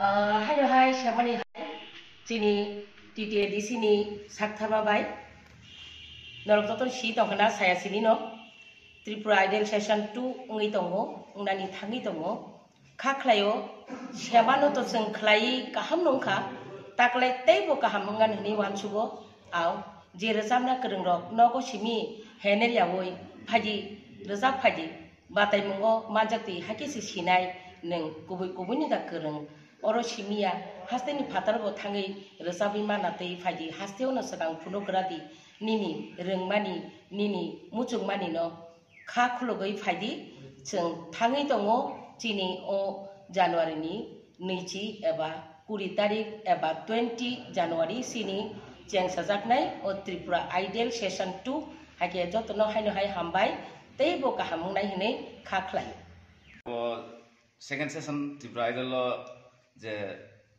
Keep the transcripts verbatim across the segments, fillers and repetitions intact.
Ah, haino hai semani hai chini T T A D C ni sakthama bai norok joto si tongkhana saya sini no Tripura Idol Session two wngwi tongo, wngnani thangwi tongo. Kha khlaio, semano to chwng khlaiwi kaham nungkha, taklai teibo kaham wngna hwnwi uansugo. Ao, je rwchapna kwrwngrok nogo simi hener yaui phaidi, rwchap phaidi, bataimungo manjaktwi hakhe se sinai nwng kubui kubuini da kwrwng. Oro simiya, hasteni phatarbo thangwi rwchapwi mana tei phaidi, hasteo no swkang phunuk radi, nini rwngmani, nini muchungmani no kha khulugwi phaidi, chwng thangwi tongo chini o January ni nwichi eba kuri tarik eba twenty January sini chengsajaknai o Tripura Idol Session two, hakhe jotono haino hai hambai tei bo kaham wngnai hwnwi kha khlai. O second session Tripura Idol o je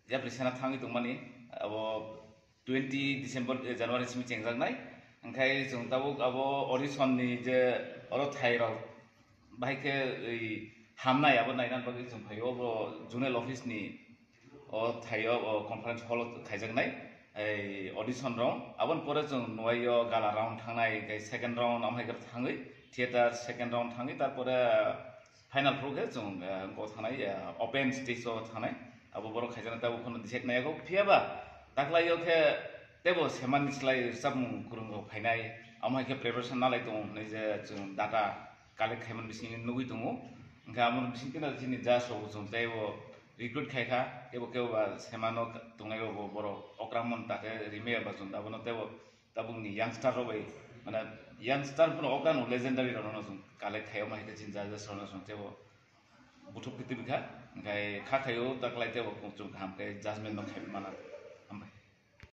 yapri sena thangwi tongmani, abo twenty December, eh, January simi chengjaknai. Hwnkhe chwng tabuk abo audition ni je oro thairok bahai khe ei hamnai abo naina bagwi chwng phaio, obo zonal office ni o thaio, o conference hall o khaijaknai ei audition rok. Aboni pore chwng nuaio gala round thangnai, hwnkhe second round amo hai khe thangwi theater second round thangwi, tarpore final phuru khe chwng, eh, go thangnai, eh, open stage o thangnai, abo borok khaijaknai tabuk phano decide nai yago. Phiya ba taklaio khe teibo semani slai rwchapmung kwrwng rok phainai, amo hai khe preparation nalai tongo hwnwi je chwng data collect khaimani bisingni nugwi tongo. Hwnkhe amo bising kheno chini judge rok bo chwng teibo recruit khai kha, teibo kebo ba semano tongnai rok bo borok okra mon ta khe rimaya ba chwng abono teibo tabukni youngster rok bai, mane, youngster phano okra no legendary rok no chwng collect khai, omo hai khe chini judges rok no chwng teibo buthuk khe twi kha, hwnkhe kha khaio taklai teibo chwng kaham khe judgment no khai mana.